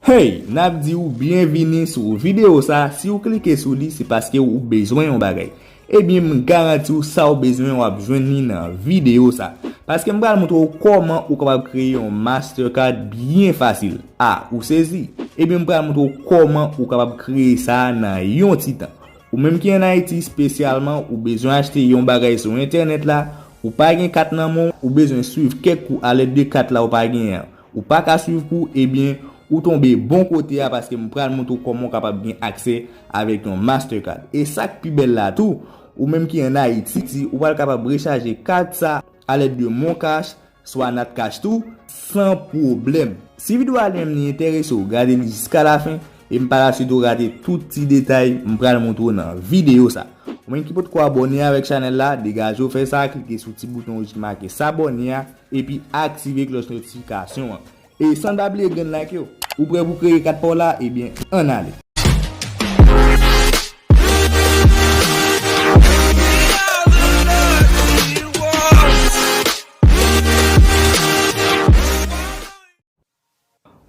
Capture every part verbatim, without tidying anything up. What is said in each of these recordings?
Hey, n ap di w byenvini sou videyo sa. Si w klike sou li, se paske w bezwen yon bagay. Ebyen, m garanti w sa w bezwen w ap jwenn li nan videyo sa. Paske m pral montre w kòman ou kapab kreye yon Mastercard byen fasil. A, ou sezi? Ebyen, m pral montre w kòman ou kapab kreye sa nan yon ti tan. Ou menm ki ann Ayiti, espesyalman, ou bezwen achte yon bagay sou entènèt la, ou pa gen kat nan men w, ou bezwen swiv kèk kou alèd de kat la ou pa genyen an. Ou pa ka swiv kou, ebyen, ou tonbe bon kote a paske m pral montre w kòman w kapab gen aksè avèk yon Mastercard. E sa k pi bèl la tou, ou menm ki ann Ayiti, ou pral kapab rechaje kat sa alèd de MonCash, swa Natcash tou, san pwoblèm. Si videyo a li menm li enterese w, gade li jiska lafen, e m pa la swete w rate tout ti detay m pral montre w nan videyo sa. Ou menm ki potko abòne avèk chanèl la, degaje w fè sa, klike sou ti bouton wouj ki make s'abonner a, epi aktive klòch notifikasyon an. E san pa bliye grenn like yo. Ou prè pou kreye kat pa w la? Ebyen, ann ale.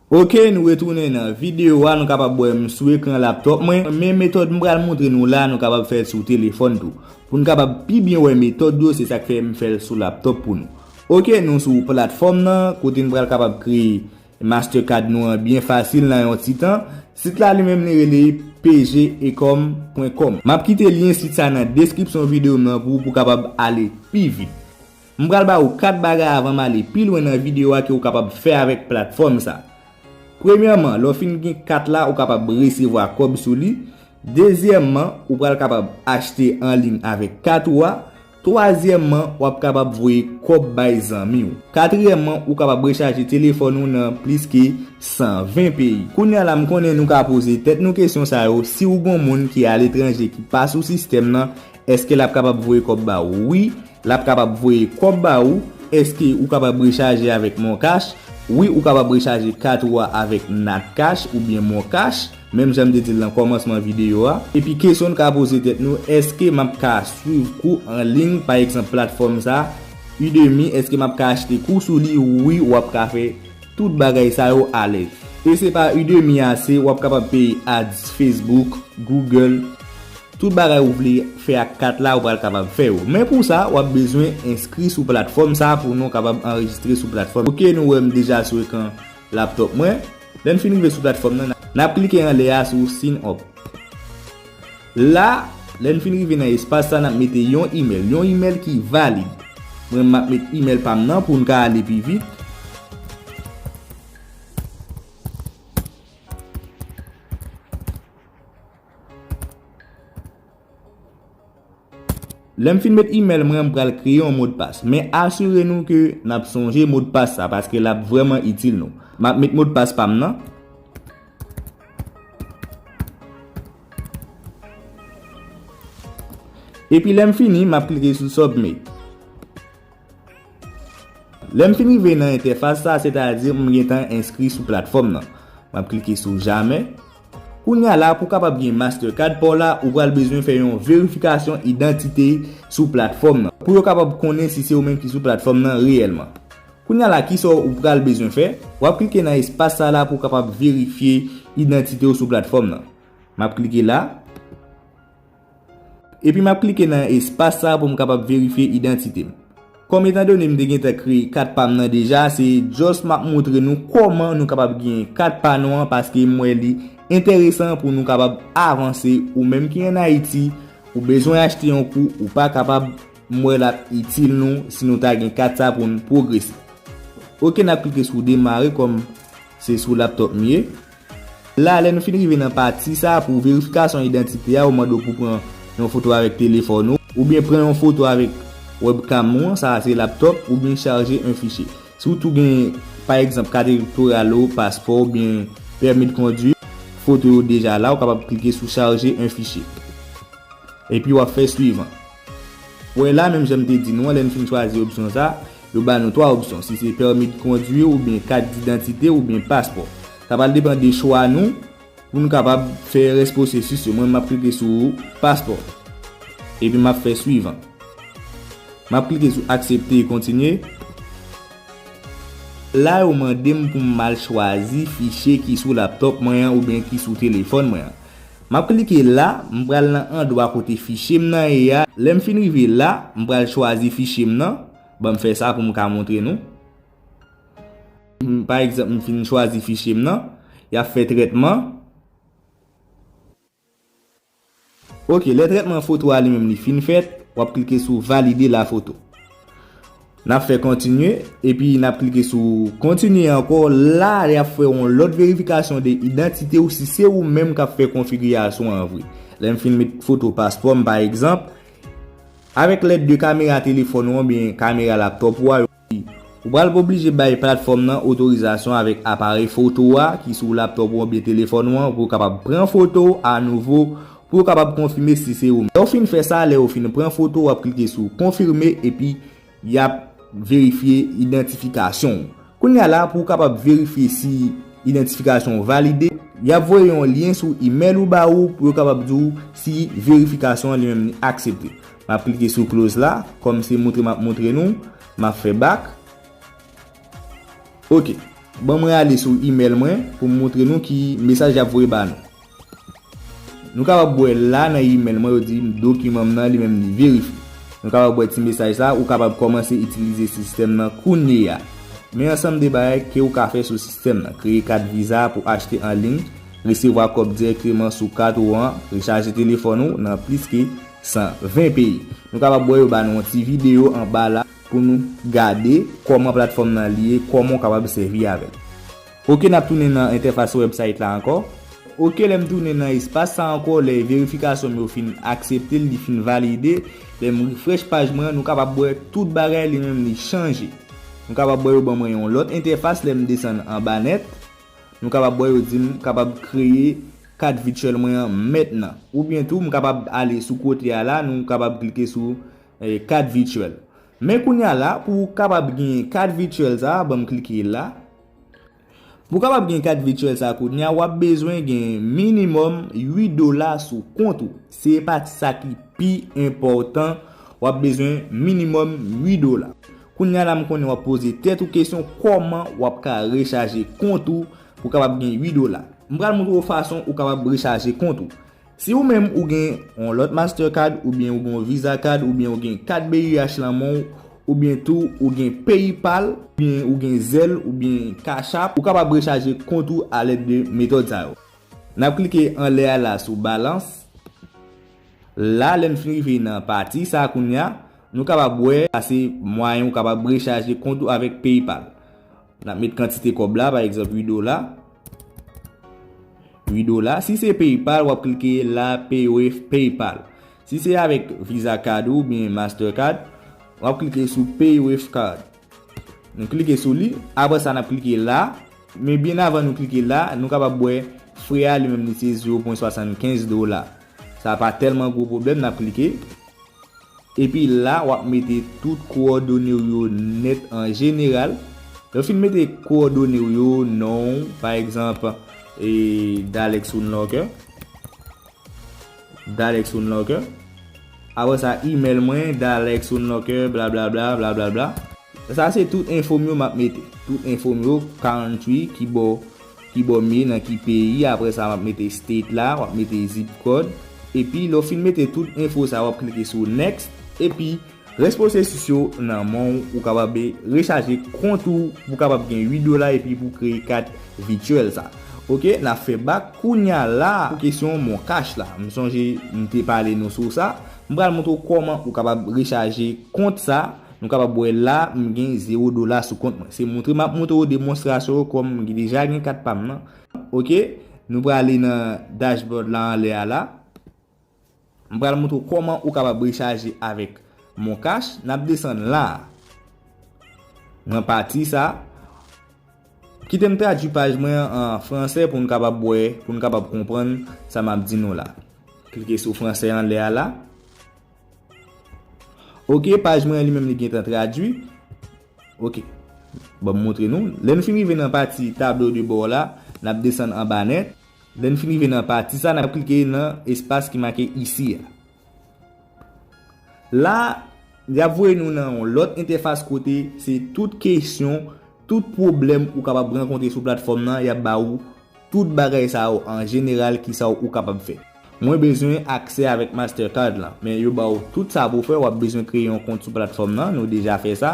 Ok, nou retounen nan videyo a, nou kapab wè m sou ekran laptop mwen, men metòd m pral montre nou la, nou kapab fè l sou telefòn tou. Pou n kapab pi byen wè metòd yo, se sa k fè m fè l sou laptop pou nou. Ok, nou sou platfòm nan, kote n pral kapab kreye Mastercard nou an byen fasil nan yon ti tan. Sit la li menm li rele P G ecom pwen com. M ap kite lyen sit sa nan deskripsyon videyo m nan pou ou pou kapab ale pi vit. M pral ba ou kat bagay avan m ale pi lwen nan videyo a ke ou kapab fè avèk platfòm sa. Premyèman, lè w fin gen kat la, ou kapab resevwa kòb sou li. Dezyèmman, ou pral kapab achte an liy avèk kat ou a. Twazyèmman, w ap kapab voye kòb bay zanmi w. Katriyèmman, ou kapab rechaje telefòn ou nan plis ke san ven peyi. Kounye a la, m konnen nou ka poze tèt nou kesyon sa yo, si w gon moun ki aletranje ki pa sou sistèm nan, èske l ap kapab voye kòb ba ou? Wi, l ap kapab voye kòb ba ou. Èske ou kapab rechaje avèk MonCash? Wi, ou kapab rechaje kat ou a avèk Natcash oubyen MonCash, menm jan m te di l nan kòmansman videyo a. Epi kesyon n ka poze tèt nou, èske m ap ka swiv kou an liy, pa egzanp, platfòm sa, Udemy, èske m ap ka achte kou sou li? Wi, w ap ka fè tout bagay sa yo alèz. E se pa Udemy a, se w ap kapab peye ads Facebook, Google, tout bagay ou vle fè ak kat la, ou pral kapab fè yo. Men pou sa, w ap bezwen enskri sou platfòm sa pou nou kapab anrejistre sou platfòm. Ok, nou wè m deja sou ekran laptop mwen. Lè n fin rive sou platfòm nan, n ap klike anlè a sou Sign Up. La, lè n fin rive nan espas sa, n ap mete yon imèl, yon imèl ki valid. Mwen, m ap met imèl pa m nan pou n ka ale pi vit. Lè m fin met imèl mwen, m pral kreye yon modpas. Men asire nou ke n ap sonje modpas sa, paske l ap vrèman itil nou. M ap met modpas pa m nan. Epi lè m fini, m ap klike sou Submit. Lè m fin rive nan entèfas sa, sètadi m gentan enskri sou platfòm nan. M ap klike sou Jamè. Kounye a la, pou w kapab gen Mastercard pa w la, ou pral bezwen fè yon verifikasyon idantite sou platfòm nan, pou yo kapab konnen si se ou menm ki sou platfòm nan reyèlman. Kounye a la, kisa w pral bezwen fè? W ap klike nan espas sa la pou w kapab verifye idantite w sou platfòm nan. M ap klike la. Epi m ap klike nan espas sa pou m kapab verifye idantite m. Kòm etandone m te gentan kreye kat pa m nan deja, se just m ap montre nou kòman nou kapab gen kat pa nou an, paske m wè li enteresan pou nou kapab avanse. Ou menm ki ann Ayiti, ou bezwen achte yon kou, ou pa kapab, m wè l ap itil nou si nou ta gen kat sa pou n pwogrese. Ok, n ap klike sou demare kòm se sou laptop m ye. La, lè nou fin rive nan pati sa pou verifikasyon idantite a, yo mande w pou pran yon foto avèk telefòn ou, oubyen pran yon foto avèk webcam ou, sa a se laptop, oubyen chaje yon fichye. Si w tou gen, pa egzanp, kat elektoral ou, paspò oubyen pèmi de kondwi, foto yo deja la, ou kapab klike sou chaje yon fichye. Epi w ap fè swivan. Ou wè la, menm jan m te di nou an, lè n fin chwazi opsyon sa, yo ba nou twa opsyon, si se pèmi de kondwi oubyen kat didantite oubyen paspò. Sa pral depann de chwa nou pou nou kapab fè rès pwosesis yo. Mwen, m ap klike sou paspò. Epi m ap fè swivan. M ap klike sou aksepte e kontinye. La, yo mande m pou m al chwazi fichye ki sou laptop mwen an oubyen ki sou telefòn mwen an. M ap klike la, m pral nan andwa kote fichye m nan ye a. Lè m fin rive la, m pral chwazi fichye m nan. Ban m fè sa pou m ka montre nou. M, pa egzanp, m fin chwazi fichye m nan. Y ap fè trètman. Ok, lè trètman foto a li menm li fin fèt, w ap klike sou valide la foto. N ap fè kontinye, epi n ap klike sou kontinye ankò. La, y ap fè yon lòt verifikasyon de idantite w si se ou menm k ap fè konfigirasyon an vre. Lè m fin met foto paspò m, pa egzanp, avèk lèd de kamera telefòn ou oubyen kamera laptop ou a, yo di, ou pral oblije bay platfòm nan otorizasyon avèk aparèy foto a ki sou laptop ou oubyen telefòn ou an pou yo kapab pran foto a nouvo, pou yo kapab konfime si se ou menm. Lè w fin fè sa, lè yo fin pran foto, w ap klike sou konfime epi y ap verifye idantifikasyon w. Kounye a la, pou w kapab verifye si idantifikasyon w valide, y ap voye yon lyen sou imèl ou ba ou pou yo kapab di w si verifikasyon an li menm li aksepte. M ap klike sou close la, kòm se montre m ap montre nou, m ap fè back. Ok. Ban mwen ale sou imèl mwen pou m montre nou ki mesaj y ap voye ba nou. Nou kapab wè la nan imèl mwen, yo di m dokiman m nan li menm li verifye. Nou kapab wè ti mesaj sa, ou kapab kòmanse itilize sistèm nan kounye a. Men ansanm de bagay ke w ka fè sou sistèm nan: kreye kat viza pou achte an liy, resevwa kòb dirèkteman sou kat ou an, rechaje telefòn ou nan plis ke san ven peyi. Nou kapab wè yo ba nou yon ti videyo anba la pou nou gade kòman platfòm nan li ye, kòman w kapab sèvi avè l. Ok, n ap tounen nan entèfas website la ankò. Ok, lè m tounen nan espas sa ankò, lè verifikasyon m yo fin aksepte l, li fin valide, lè m refresh paj mwen an, nou kapab wè tout bagay li menm li chanje. Nou kapab wè yo ban mwen yon lòt entèfas lè m desann anba nèt. Nou kapab wè yo di m kapab kreye kat vityèl mwen an mentnan. Oubyen tou, m kapab ale sou kote a la, nou kapab klike sou, eh, kat vityèl. Men kounye a la, pou w kapab gen kat vityèl sa a, ban m klike la. Pou w kapab gen kat vityèl sa a kounye a, w ap bezwen gen minimòm uit dola sou kont ou. Se pati sa ki pi enpòtan, w ap bezwen minimòm uit dola. Kounye a la, m konnen w ap poze tèt ou kesyon kòman w ap ka rechaje kont ou pou w kapab gen uit dola. M pral montre w fason ou kapab rechaje kont ou. Si ou menm ou gen yon lòt Mastercard, oubyen ou gen yon Visa Card, oubyen ou gen kat B I H lan men w, oubyen tou ou gen PayPal, oubyen ou gen Zelle, oubyen Cash App, ou kapab rechaje kont ou alèd de metòd sa yo. N ap klike anlè a la sou balans. La, lè n fin rive nan pati sa a kounye a, nou kapab wè sa se mwayen ou kapab rechaje kont ou avèk PayPal. N ap met kantite kòb la, pa egzanp, uit dola. Uit dola. Si se PayPal, w ap klike la, Pay with PayPal. Si se avèk Visa Card ou oubyen Mastercard, w ap klike sou Pay with Card. Nou klike sou li. Apre sa, n ap klike la. Men byen avan nou klike la, nou kapab wè frè a li menm li se zewo pwen swasannkenz dola. Sa pa tèlman gwo pwoblèm, n ap klike. Epi la, w ap mete tout kowòdone w yo nèt an jeneral. Lè w fin mete kowòdone w yo, non w, pa egzanp, e, Dalex Unlocker. Dalex Unlocker. Apre sa, email mwen, Dalex Unlocker, blablabla, blablabla. Sa se tout enfo m yo m ap mete. Tout enfo m yo, country, ki bò, ki bò m ye, nan ki peyi. Apre sa, m ap mete state la, w ap mete zip code. Epi, lè w fin mete tout enfo sa, w ap klike sou next. Epi, rès pwosesis yo nan men w, ou kapab rechaje kont ou pou kapab gen uit dola epi pou kreye kat vityèl sa. Ok, n ap fè back kounye a la pou kesyon Mon Cash la. M sonje m te pale nou sou sa. M pral montre w kòman ou kapab rechaje kont sa. Nou kapab wè la, m gen zewo dola sou kont mwen. Se montre m ap montre w demonstrasyon yo kòm m deja gen kat pa m nan. Ok, nou prale nan dashboard la anlè a la. M pral montre w kòman ou kapab rechaje avèk Mon Cash. N ap desann la. Nan pati sa, kite m tradui paj mwen an an fransè pou n kapab wè, pou n kapab konprann sa m ap di nou la. Klike sou fransè anlè a la. Ok, paj mwen an li menm li gentan tradui. Ok. Ban m montre nou. Lè n fin rive nan pati tablo de bò la, n ap desann anba nèt. Lè n fin rive nan pati sa, n ap klike nan espas ki make isi a. La, y ap voye nou nan yon lòt entèfas kote se tout kesyon Tout pwoblèm ou kapab rankontre sou platfòm nan, y ap ba ou tout bagay sa yo an jeneral, ki sa ou kapab fè. Mwen bezwen aksè avèk Mastercard lan, men yo ba w tout sa pou fè. W ap bezwen kreye yon kont sou platfòm nan, nou deja fè sa.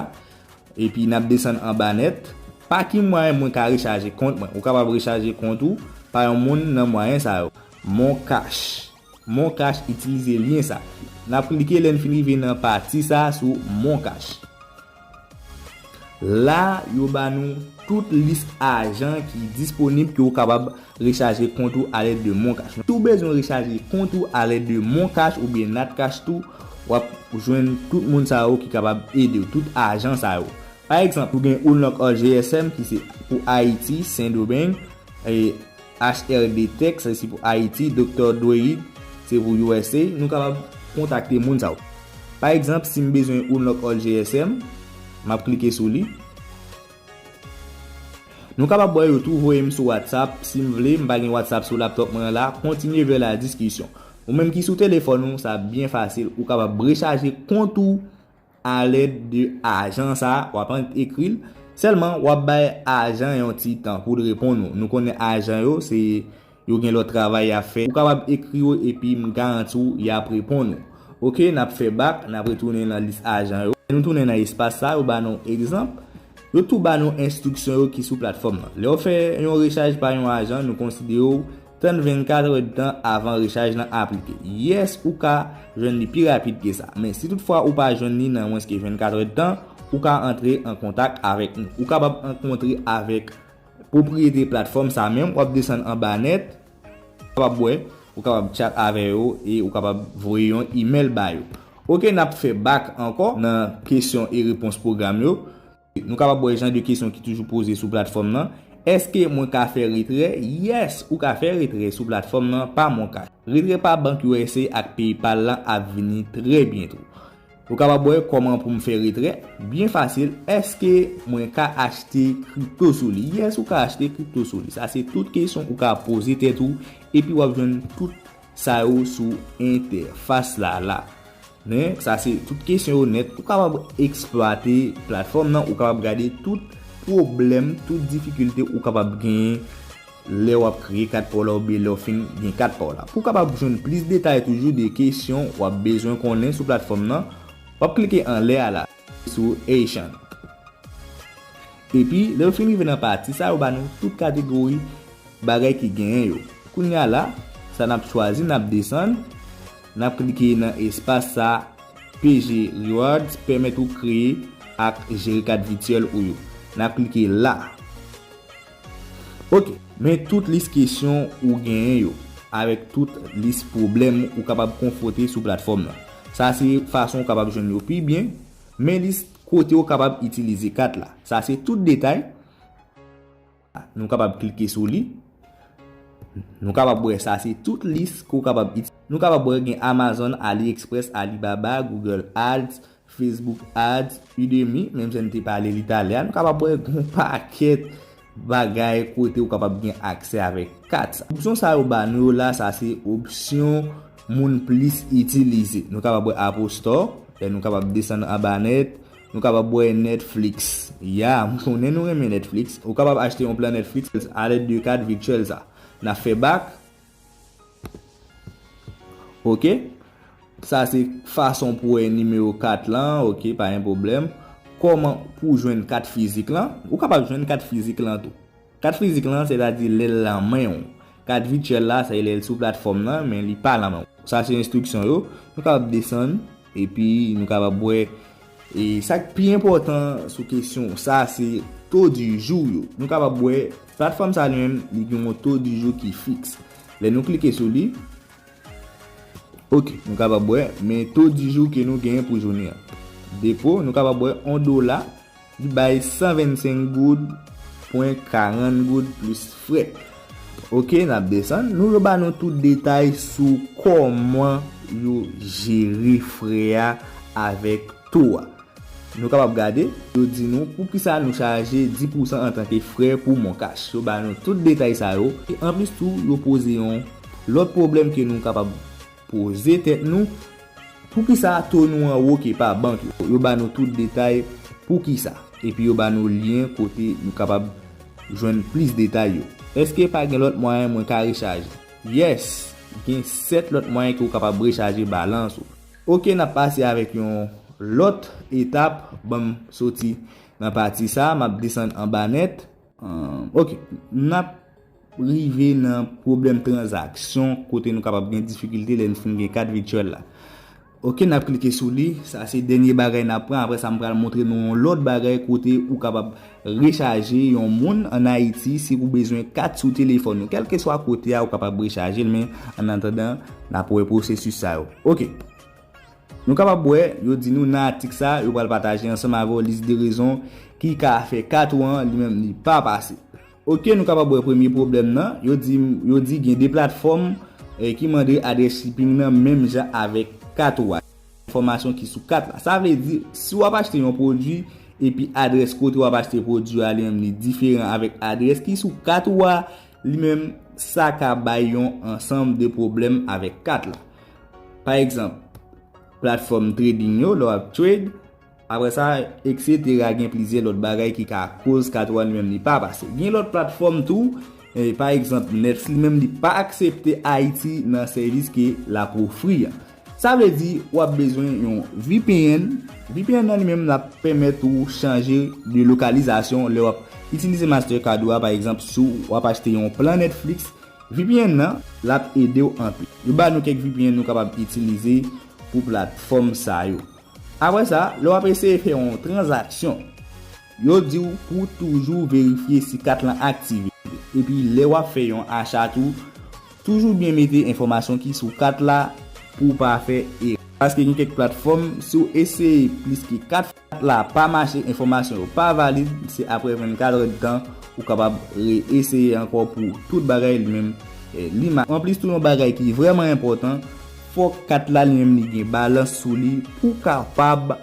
Epi n ap desann anba nèt. Pa ki mwayen mwen ka rechaje kont mwen? Ou kapab rechaje kont ou pa yon moun nan mwayen sa yo. Mon Cash. Mon Cash, itilize lyen sa. N ap klike lè n fin rive nan pati sa sou Mon Cash. La, yo ba nou tout lis ajan ki disponib ke ou kapab rechaje kont ou alèd de Mon Cash. Si w bezwen rechaje kont ou alèd de Mon Cash oubyen Nat Cash tou, w ap jwenn tout moun sa yo ki kapab ede w, tout ajan sa yo. Pa egzanp, ou gen Unlock All G S M ki se pou Ayiti, Sendomeng, e H R D Tech, sa se pou Ayiti, Doktè Dweid, se pou U S A, nou kapab kontakte moun sa yo. Pa egzanp, si m bezwen Unlock All G S M, m ap klike sou li. Nou kapab wè yo tou voye m sou WhatsApp. Si m vle, m pa gen WhatsApp sou laptop mwen la, kontinye vè la diskisyon. Ou menm ki sou telefòn ou, sa byen fasil. Ou kapab rechaje kont ou alèd de ajan sa, w ap ekri l. Sèlman, w ap bay ajan yon ti tan pou l reponn ou. Nou konnen ajan yo, se yo gen lòt travay y ap fè. Ou kapab ekri yo epi m garanti w y ap reponn ou. Oke, n ap fè bak, n ap retounen nan lis ajan yo. Nou tounen nan espas sa, yo ba nou egzanp. Yo tou ba nou enstriksyon yo ki sou platfòm nan. Lè w fè yon rechaj pa yon ajan, nou konsidere w tann vennkat èdtan avan rechaj lan aplike. Yes, ou ka jwenn li pi rapid ke sa. Men si toutfwa ou pa jwenn li nan mwens ke vennkat èdtan, ou ka antre an kontak avèk nou. Ou kapab rankontre avèk pwopriyete platfòm sa menm, w ap desann anba nèt, ou kapab wè, ou kapab chat avè yo e ou kapab voye yon imèl ba yo. Oke, n ap fè bak ankò nan kesyon e repons pwogram yo. Nou kapab wè jan de kesyon ki toujou poze sou platfòm nan. Èske mwen ka fè retrè? Yes, ou ka fè retrè sou platfòm nan pa Mon Cash. Retrè pa bank U S A ak PayPal lan ap vini trè byento. Ou kapab wè kòman pou m fè retrè. Byen fasil. Èske mwen ka achte kripto sou li? Yes, ou ka achte kripto sou li. Sa se tout kesyon ou ka poze tèt ou epi w ap jwenn tout sa yo sou entèfas la la. Men, sa se tout kesyon yo nèt. Ou kapab eksplwate platfòm nan, ou kapab gade tout pwoblèm, tout difikilte ou kapab genyen lè w ap kreye kat pa w la oubyen lè w fin gen kat pa w la. Pou w kapab jwenn plis detay toujou de kesyon w ap bezwen konnen sou platfòm nan, w ap klike anlè a la, sou Asian. Epi, lè w fin rive nan pati sa, yo ba nou tout kategori bagay ki genyen yo. Kounye a la, sa n ap chwazi, n ap desann, n ap klike nan espas sa, P G Rewards, pèmèt ou kreye ak jere kat vityèl ou yo. N ap klike la. Oke, men tout lis kesyon ou genyen yo, avèk tout lis pwoblèm ou kapab konfwonte sou platfòm nan. Sa se fason ou kapab jwenn yo pi byen, men lis kote ou kapab itilize kat la. Sa se tout detay. Nou kapab klike sou li. Nou kapab wè sa se tout lis ke ou kapab itilize. Nou kapab wè gen Amazon, AliExpress, Alibaba, Google Ads, Facebook Ads, Udemy, menm jan n te pale li talè a, nou kapab wè gen yon pakèt bagay kote ou kapab gen aksè avèk kat sa. Opsyon sa yo ba nou yo la, sa se opsyon moun plis itilize. Nou kapab wè Apple Store, lè nou kapab desann anba nèt, nou kapab wè Netflix. Ya, m konnen nou renmen Netflix. Ou kapab achte yon plan Netflix alèd de kat vityèl sa. N ap fè bak. Oke? Sa se fason pou wè nimewo kat lan, oke, pa gen pwoblèm. Kòman pou jwenn kat fizik lan? Ou kapab jwenn kat fizik lan tou. Kat fizik lan, sètadi lè l lan men w. Kat vityèl la, se lè l sou platfòm nan, men li pa lan men w. Sa se enstriksyon yo. Nou kapab desann, epi nou kapab wè. E sa k pi enpòtan sou kesyon sa, se taux du jour yo. Nou kapab wè, platfòm sa li menm, li gen yon taux du jour ki fiks. Lè nou klike sou li, oke, nou kapab wè, men taux du jour ke nou genyen pou jounen an. Depo, nou kapab wè yon dola, li bay san vennsenk goud, pwen karant goud plis frè. Oke, n ap desann. Nou, yo ba nou tout detay sou kòman yo jere frè a avèk to a. Nou kapab gade, yo di nou poukisa nou chaje dis pousan antanke frè pou Mon Cash. Yo ba nou tout detay sa yo. E anplis tou, yo poze yon lòt pwoblèm ke nou kapab poze tèt nou, poukisa to nou an wo ke pa bank yo? Yo ba nou tout detay poukisa. epi yo ba nou lyen kote nou kapab jwenn plis detay yo. Èske pa gen lòt mwayen mwen ka rechaje? Yes, gen sèt lòt mwayen ke w kapab rechaje balans ou. Ok, n ap pase avèk yon lòt etap. Ban m soti nan pati sa, m ap desann anba nèt. Ahn, ok, n ap rive nan pwoblèm tranzaksyon kote nou kapab gen difikilte lè n fin gen kat vityèl la. Ok, n ap klike sou li. Sa se dènye bagay n ap pran. Apre sa, m pral montre nou yon lòt bagay kote ou kapab rechaje yon moun ann Ayiti si ou bezwen kat sou telefòn ou. Kèlkeswa kote a, ou kapab rechaje l, men annatandan, n ap wè pwosesis sa yo. Ok. Nou kapab wè, yo di nou nan atik sa, yo pral pataje ansanm avè w lis de rezon ki ka fè kat ou an, li menm, li pa pase. Ok, nou kapab wè premye pwoblèm nan. Yo di, yo di gen de platfòm, eh, ki mande adrès shipping nan menm jan avèk kat ou a. Enfòmasyon ki sou kat la. Sa vle di, si w ap achte yon pwodui epi adrès kote w ap achte pwodui a li menm li diferan avèk adrès ki sou kat ou a, li menm sa ka bay yon ansanm de pwoblèm avèk kat la. Pa egzanp, platfòm trading yo, lè w ap trade, apre sa, etsetera, gen plizyè lòt bagay ki ka koz kat ou a li menm li pa pase. Gen lòt platfòm tou, eh, pa egzanp, Nets li menm li pa aksepte Ayiti nan sèvis ke l ap ofri an. Sa vle di, w ap bezwen yon V P N. V P N nan li menm l ap pèmèt ou chanje de lokalizasyon lè w ap itilize Mastercard ou a, pa egzanp, si w ap achte yon plan Netflix, V P N nan, l ap ede w anpil. Yo ba nou kèk V P N nou kapab itilize pou platfòm sa yo. Apre sa, lè w ap eseye fè yon tranzaksyon, yo di w pou w toujou verifye si kat lan aktive. Epi lè w ap fè yon acha tou, toujou byen mete enfòmasyon ki sou kat la pou w pa fè erè. Paske gen kèk platfòm, si w eseye plis ke kat fwa, kat la pa mache, enfòmasyon yo pa valid, se apre vennkat èdtan ou kapab reeseye ankò pou tout bagay li menm, eh, li ma-, anplis tou yon bagay ki vrèman enpòtan, fòk kat la li menm li gen balans sou li pou w kapab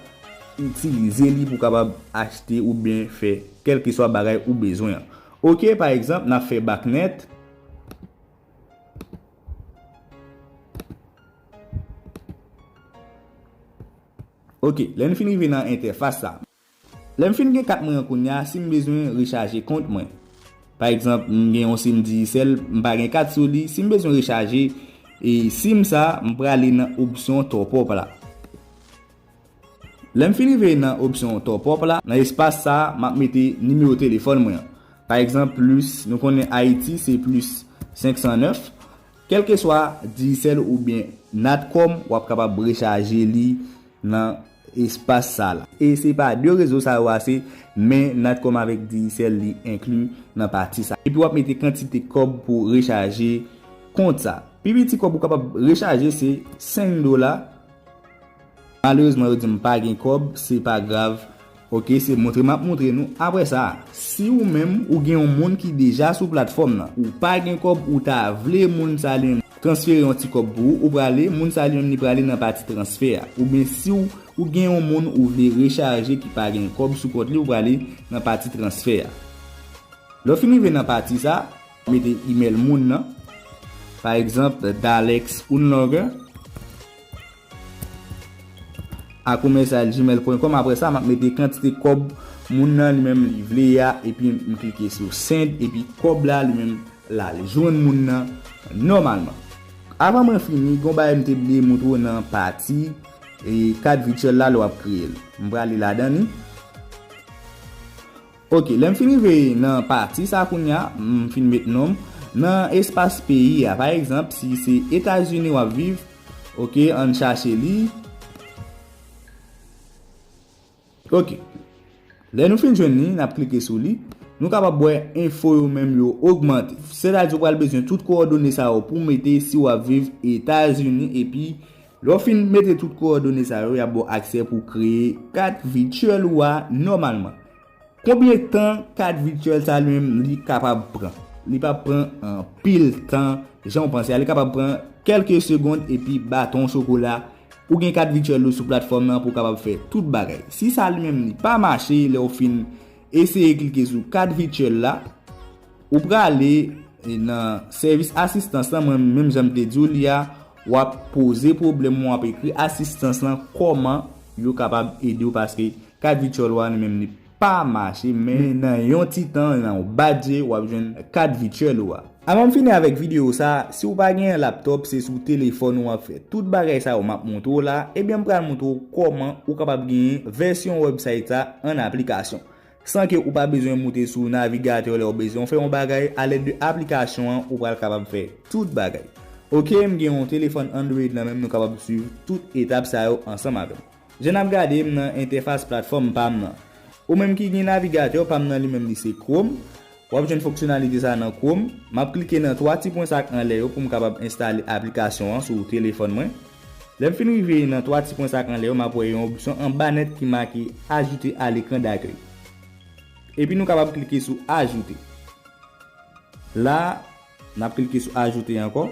itilize li, pou w kapab achte oubyen fè kèlkeswa bagay ou bezwen an. Ok, pa egzanp, n ap fè baknèt. Ok, lè n fin rive nan entèfas sa. Lè m fin gen kat mwen an kounye a, si m bezwen rechaje kont mwen. Pa egzanp, m gen yon sim Digicel, m pa gen kat sou li, si m bezwen rechaje, e, sim sa, m prale nan opsyon top up la. Lè m fin rive nan opsyon top up la, nan espas sa, m ap mete nimewo telefòn mwen an. Pa egzanp, plis, nou konnen Ayiti se plis senk san nèf. Kèlkeswa Digicel oubyen Natcom, w ap kapab rechaje li nan espas sa la. E se pa de rezo sa yo ase, men Natcom avèk Digicel li enkli nan pati sa. Epi w ap mete kantite kòb pou rechaje kont sa. Pi piti kòb ou kapab rechaje se senk dola. Malerezman, yo di m pa gen kòb, se pa grav. Ok, se montre m ap montre nou. Apre sa, si ou menm ou gen yon moun ki deja sou platfòm nan, ou pa gen kòb, ou ta vle moun sa li menm transfere yon ti kòb pou ou, ou prale, moun sa li menm li prale nan pati transfè a. Oubyen si w, ou gen yon moun ou vle rechaje ki pa gen kòb sou kont li, ou prale nan pati transfè a. Lè w fin rive nan pati sa, mete imèl moun nan. Pa egzanp, Dalex Unlonger a commercial gmail point com. Apre sa, m ap mete kantite kòb moun nan li menm li vle a, epi m klike sou send, epi kòb la li menm l al jwenn moun nan nòmalman. Avan mwen fini, gon bagay m te bliye montre w nan pati, e, kat vityèl la lè w ap kreye l. M prale ladan li. Ok, lè m fin rive nan pati sa kounye a, m fin met non m. Nan espas peyi a, pa egzanp, si se Etazini w ap viv, ok, ann chache li. Ok. Lè nou fin jwenn li, n ap klike sou li. Nou kapab wè enfo yo menm yo ogmante. Sètadi ou pral bezwen tout kowòdone sa yo pou w mete si w ap viv Etazini, epi lè w fin mete tout kowòdone sa yo, y ap ba w aksè pou w kreye kat vityèl ou a nòmalman. Konbyen tan kat vityèl sa li menm li kapab pran? Li p ap pran anpil tan, jan w panse a. Li kapab pran kèlke segonn epi baton chokola, ou gen kat vityèl ou sou platfòm nan pou w kapab fè tout bagay. Si sa li menm li pa mache, lè w fin eseye klike sou kat vityèl la, ou prale, e, nan sèvis asistans lan, mwen menm jan m te di w li a, w ap poze pwoblèm ou, w ap ekri asistans lan, kòman yo kapab ede w, paske kat vityèl ou a li menm li pa mache, men nan yon ti tan, nan yon badje, w ap jwenn kat vityèl ou a. Avan m fini avèk videyo sa, si w pa gen laptop, se sou telefòn ou w ap fè tout bagay sa yo m ap montre w la, ebyen m pral montre w kòman ou kapab genyen vèsyon website sa an aplikasyon. San ke ou pa bezwen moute sou navigatè lè w bezwen fè yon bagay alèd de aplikasyon an, ou pral kapab fè tout bagay. Ok, m gen yon telefòn Android nan men m, nou kapab swiv tout etap sa yo ansanm avè m. Jan n ap gade, m nan entèfas platfòm pa m nan. Ou menm ki gen navigatè pa m nan, li menm li se Chrome. W ap jwenn fonksyonalite sa nan Chrome. M ap klike nan twa ti pwen sa k anlè yo pou m kapab enstale aplikasyon an sou telefòn mwen. Lè m fin rive nan twa ti pwen sa k anlè yo, m ap wè yon opsyon anba nèt ki make ajouter à l'écran d'accueil. Epi nou kapab klike sou ajouter. La, n ap klike sou ajouter ankò.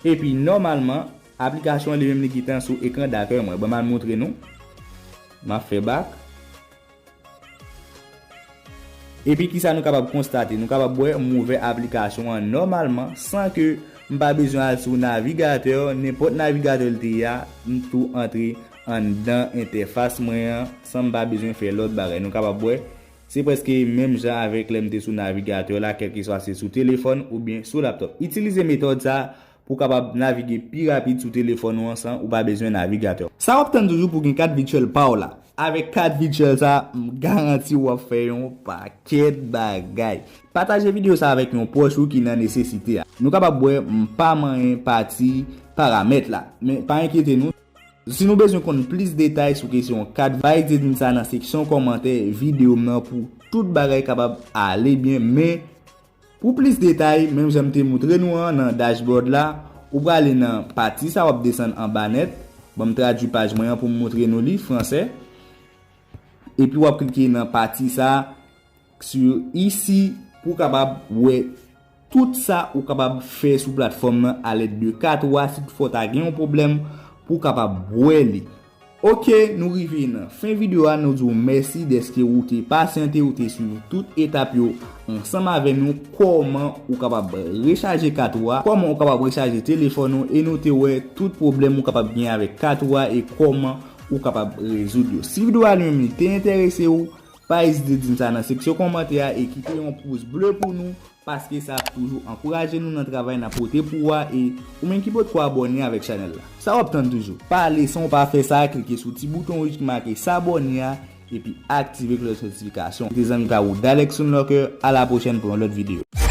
Epi nòmalman, aplikasyon an li menm li gentan sou ekran dakèy mwen. Ban m al montre nou. M ap fè back. Epi kisa nou kapab konstate? Nou kapab wè m ouvè aplikasyon an nòmalman san ke m pa bezwen al sou navigatè, nenpòt navigatè l te ye a, m tou antre anndan entèfas mwen an san m pa bezwen fè lòt bagay. Nou kapab wè, se prèske menm jan avèk lè m te sou navigatè la, kèlkeswa se sou telefòn oubyen sou laptop. Itilize metòd sa pou w kapab navige pi rapid sou telefòn ou an san ou pa bezwen navigatè. Sa w ap tann toujou pou gen kat vityèl pa w la. Avèk kat vityèl sa, m garanti w ap fè yon pakèt bagay. Pataje videyo sa avèk yon pwòch ou ki nan nesesite a. Nou kapab wè m pa manyen pati paramèt la. Men pa enkyete nou. Si nou bezwen konn plis detay sou kesyon kat, pa ezite di m sa nan seksyon kòmantè videyo m nan pou tout bagay kapab ale byen. Men pou plis detay, menm jan m te montre nou an nan dashboard la, ou prale nan pati sa w ap desann anba nèt. Ban m tradui paj mwen an pou m montre nou li fransè. Epi w ap klike nan pati sa sur ici pou w kapab wè tout sa ou kapab fè sou platfòm nan alèd de kat ou a. Si toutfwa w ta gen yon pwoblèm, pou w kapab wè li. Ok, nou rive nan fen videyo a, nou di w mèsi dèske ou te pasyante, ou te swiv tout etap yo ansanm avè nou, kòman ou kapab rechaje kat ou a, kòman ou kapab rechaje telefòn ou, e nou te wè tout pwoblèm ou kapab gen avèk kat ou a e kòman ou kapab rezoud yo. Si videyo a li menm li te enterese w, pa ezite di m sa nan seksyon kòmantè a e kite yon pous ble pou nou, paske sa ap toujou ankouraje nou nan travay n ap pote pou ou a, e ou menm ki potko abòne avèk chanèl la. Sa w ap tann toujou? Pa ale san w pa fè sa, klike sou ti bouton wouj ki make s'abonner a, epi aktive klòch notifikasyon. Se te zanmi pa ou Dalex Soundlocker, a la pwochèn pou yon lòt videyo.